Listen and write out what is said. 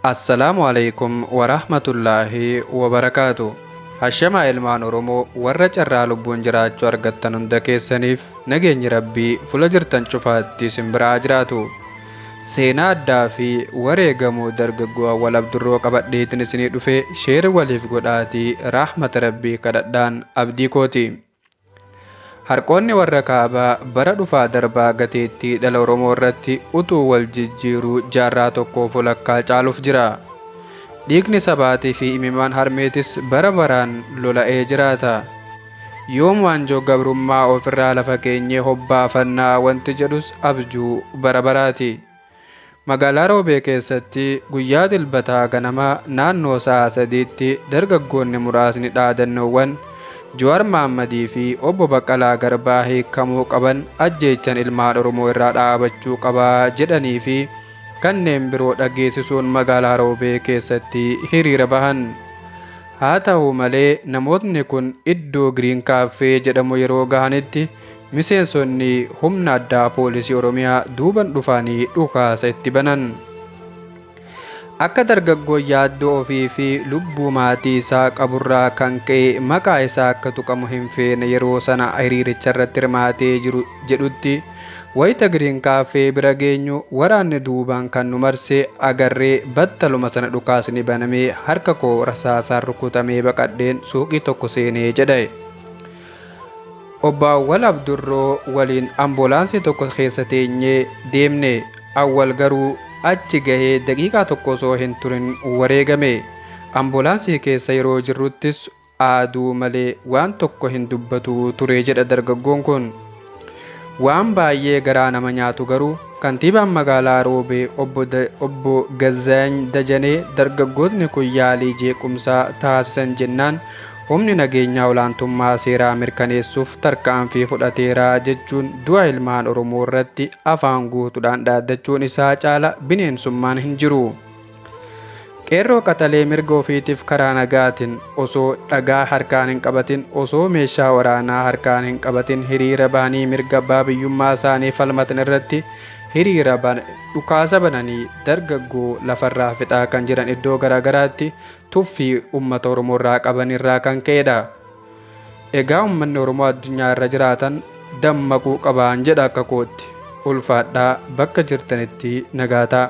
Assalaamu alaikum warahmatullaahi wabarakaatu. Hashamaa ilmaan Oromoo warra carraa lubbuun jiraachuu argattan hunda keessaniif nageenyi Rabbii fula jirtan cufaatti isin biraa jiraatu. Seenaa addaa fi wareegamuu dargaggoo Awwal Abdurroo qabadheetin isinii dhufe sheer waliif godhaatii rahmata Rabbii kadhadhaan abdii kooti. Harqoonni warra kaabaa bara dhufaa darbaa gateettii dhala Oromoo irratti utuu wal jijjiiruu jaarraa tokkoof walakkaa caaluuf jira. Dhiigni sabaatii fi imimmaan harmeetis bara baraan lola'ee jiraata. Yoom waanjoo gabrummaa ofirraa lafa keenyee hobbaafannaa wanti jedhus abjuu bara baraati. Magaalaa Roobee keessatti guyyaa dilbataa ganama naannoo sa'a 3tti dargaggoonni muraasni dhaadannoowwan Jawaar Mahammadii fi obbo Baqqalaa Garbaa hiikamuu qaban ajjeechan ilmaan Oromoo irraa dhaabachuu qabaa jedhanii fi kanneen biroo dhageessisuun magaalaa Roobee keessatti hiriira bahan. Haa ta'u malee namootni kun iddoo Giriin Kaaffee jedhamu yeroo gahanitti miseensonni humna addaa poolisii Oromiyaa duuban dhufanii dhukaasa itti banan. Akka dargaggoon yaaddoo ofii fi lubbuu maatii isaa qaburraa kan ka'e maqaa isaa akka tuqamu hin feene yeroo sana hiriiricha irratti hirmaatee jiru jedhutti wayita Giriin Kaaffee bira geenyu waraanni duubaan kan nu marse agarree battaluma sana dhukaasni banamee harka koo rasaasaan rukutamee baqadheen suuqii tokko seenee jedhe. Obbo Awwal Abdurroo waliin ambulaansii tokko keessa teenyee deemne. Awwal garuu achi gahee daqiiqaa tokko osoo hin turin wareegame. Ambulaansii keessa yeroo jirruttis aaduu malee waan tokko hin dubbatu ture jedha dargaggoon kun. Waan baay'ee garaa nama nyaatu garuu kantiibaan magaalaa Roobee obbo Gazzaany Dajanee dargaggootni kun yaalii jeequmsaa taasisan jennaan humni nageenyaa olaantummaa seeraa mirkaneessuuf tarkaanfii fudhateera jechuun du'a ilmaan Oromoo irratti afaan guutuudhaan dhaaddachuun isaa caala bineensummaan hin jiru. Qeerroo qaxalee mirga ofiitiif karaa nagaatiin osoo dhagaa harkaan hin qabatin osoo meeshaa waraanaa harkaan hin qabatin hiriira bahanii mirga abbaa biyyummaa isaanii falmatan irratti hiriira dhukaasa bananii dargaggoo lafarraa fixaa kan jiran iddoo garaagaraatti tuffii uummata Oromoo irraa qaban irraa kan ka'edha. Egaa uummanni Oromoo addunyaa irra jiraatan dammaquu qabaan jedha akka kootti. Ulfaadhaa bakka jirtanitti nagaa ta'a.